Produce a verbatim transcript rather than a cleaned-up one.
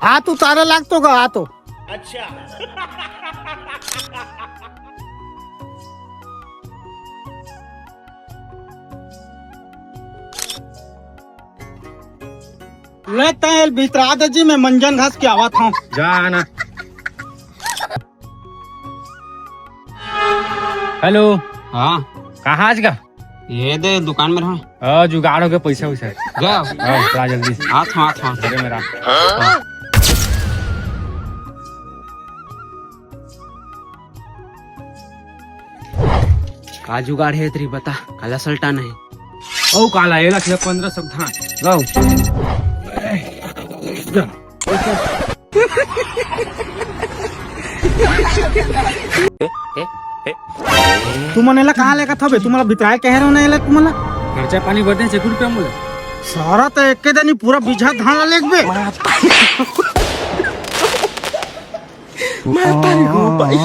हाथ उतारे लाग तो गा, आ तो। ले तैं एला बितरा दे जी, मैं मंजन घास के आवत हूँ। जा ना। हेलो। हाँ। कहाँ आज का? ये दे दुकान में रहा। हाँ, जुगाड़ हो गया, पैसा वैसा। गया? हाँ, जा जल्दी से। हाथ, हाथ, हाथ। अरे मेरा। का जुगाड़ हे तेरी, बता, काला सल्टाना हे? ओ काला, ये रख ले पन्द्रह सौ धान। लाओ। तुमन एला कहाँ लेगत हव बे? तुमला बितराय कहे रहो ना एला तुमला। खर्चा पानी बदे से कुल पे मोला। सारा तो एक दिन ही पूरा बीघा धान लेगबे। मैं तारी हूँ भाई।